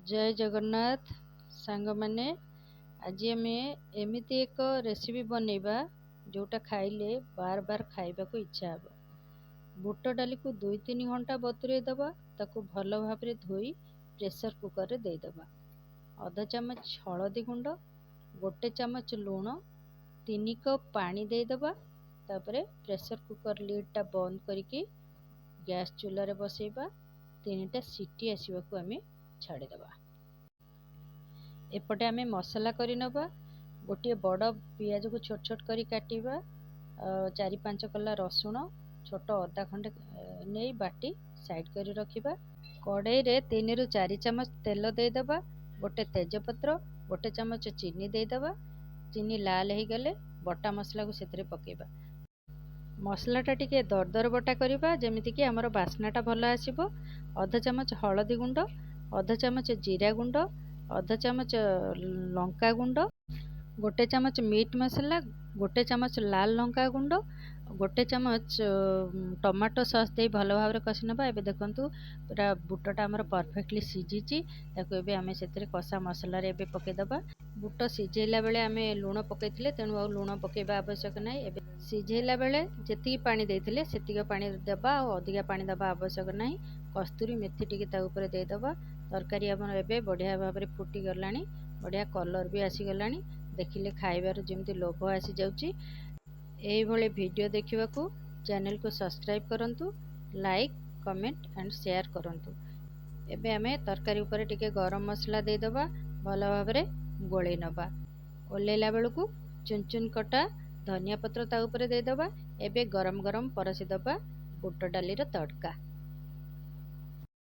ଜୟ ଜଗନ୍ନାଥ ସାଙ୍ଗମାନେ, ଆଜି ଆମେ ଏମିତି ଏକ ରେସିପି ବନେଇବା ଯେଉଁଟା ଖାଇଲେ ବାର ବାର ଖାଇବାକୁ ଇଚ୍ଛା ହେବ। ବୁଟ ଡାଲିକୁ 2-3 ଘଣ୍ଟା ବତୁରେଇ ଦେବା, ତାକୁ ଭଲ ଭାବରେ ଧୋଇ ପ୍ରେସର କୁକରରେ ଦେଇଦେବା। ଅଧ ଚାମଚ ହଳଦୀ ଗୁଣ୍ଡ, 1 ଚାମଚ ଲୁଣ, 3 କପ୍ ପାଣି ଦେଇଦେବା। ତାପରେ ପ୍ରେସର କୁକର ଲିଡ଼୍ଟା ବନ୍ଦ କରିକି ଗ୍ୟାସ୍ ଚୁଲାରେ ବସେଇବା। 3ଟା ସିଟି ଆସିବାକୁ ଆମେ ଛାଡ଼ିଦେବା। ଏପଟେ ଆମେ ମସଲା କରିନେବା। ଗୋଟିଏ ବଡ଼ ପିଆଜକୁ ଛୋଟ ଛୋଟ କରି କାଟିବା, 4-5 କଲା ରସୁଣ, ଛୋଟ ଅଦା ଖଣ୍ଡେ ନେଇ ବାଟି ସାଇଡ଼୍ କରି ରଖିବା। କଡ଼େଇରେ 3ରୁ 4 ଚାମଚ ତେଲ ଦେଇଦେବା। ଗୋଟେ ତେଜପତ୍ର, 1 ଚାମଚ ଚିନି ଦେଇଦେବା। ଚିନି ଲାଲ ହେଇଗଲେ ବଟା ମସଲାକୁ ସେଥିରେ ପକାଇବା। ମସଲାଟା ଟିକେ ଦରଦର ବଟା କରିବା, ଯେମିତିକି ଆମର ବାସ୍ନାଟା ଭଲ ଆସିବ। ଅଧ ଚାମଚ ହଳଦୀ ଗୁଣ୍ଡ, ଅଧ ଚାମଚ ଜିରା ଗୁଣ୍ଡ, ଅଧ ଚାମଚ ଲଙ୍କା ଗୁଣ୍ଡ, 1 ଚାମଚ ମିଟ୍ ମସଲା, 1 ଚାମଚ ଲାଲ ଲଙ୍କା ଗୁଣ୍ଡ, 1 ଚାମଚ ଟମାଟୋ ସସ୍ ଦେଇ ଭଲ ଭାବରେ କଷି ନେବା। ଏବେ ଦେଖନ୍ତୁ, ପୁରା ବୁଟଟା ଆମର ପରଫେକ୍ଟଲି ସିଝିଛି। ତାକୁ ଏବେ ଆମେ ସେଥିରେ କଷା ମସଲାରେ ଏବେ ପକାଇଦେବା। ବୁଟ ସିଝେଇଲା ବେଳେ ଆମେ ଲୁଣ ପକାଇଥିଲେ, ତେଣୁ ଆଉ ଲୁଣ ପକାଇବା ଆବଶ୍ୟକ ନାହିଁ। ଏବେ ସିଝେଇଲା ବେଳେ ଯେତିକି ପାଣି ଦେଇଥିଲେ ସେତିକି ପାଣି ଦେବା, ଆଉ ଅଧିକା ପାଣି ଦେବା ଆବଶ୍ୟକ ନାହିଁ। କସ୍ତୁରୀ ମେଥି ଟିକେ ତା ଉପରେ ଦେଇଦେବା। ତରକାରୀ ଆମର ଏବେ ବଢ଼ିଆ ଭାବରେ ଫୁଟିଗଲାଣି, ବଢ଼ିଆ କଲର୍ ବି ଆସିଗଲାଣି। ଦେଖିଲେ ଖାଇବାର ଯେମିତି ଲୋଭ ଆସିଯାଉଛି। ଏଇଭଳି ଭିଡ଼ିଓ ଦେଖିବାକୁ ଚ୍ୟାନେଲକୁ ସବସ୍କ୍ରାଇବ୍ କରନ୍ତୁ, ଲାଇକ୍, କମେଣ୍ଟ ଆଣ୍ଡ ସେୟାର କରନ୍ତୁ। ଏବେ ଆମେ ତରକାରୀ ଉପରେ ଟିକେ ଗରମ ମସଲା ଦେଇଦେବା, ଭଲ ଭାବରେ ଗୋଳେଇ ନେବା। ଓହ୍ଲେଇଲା ବେଳକୁ ଚୁନ ଚୁନ କଟା ଧନିଆ ପତ୍ର ତା ଉପରେ ଦେଇଦେବା। ଏବେ ଗରମ ଗରମ ପରସି ଦେବା ବୁଟ ଡାଲିର ତଡ଼କା।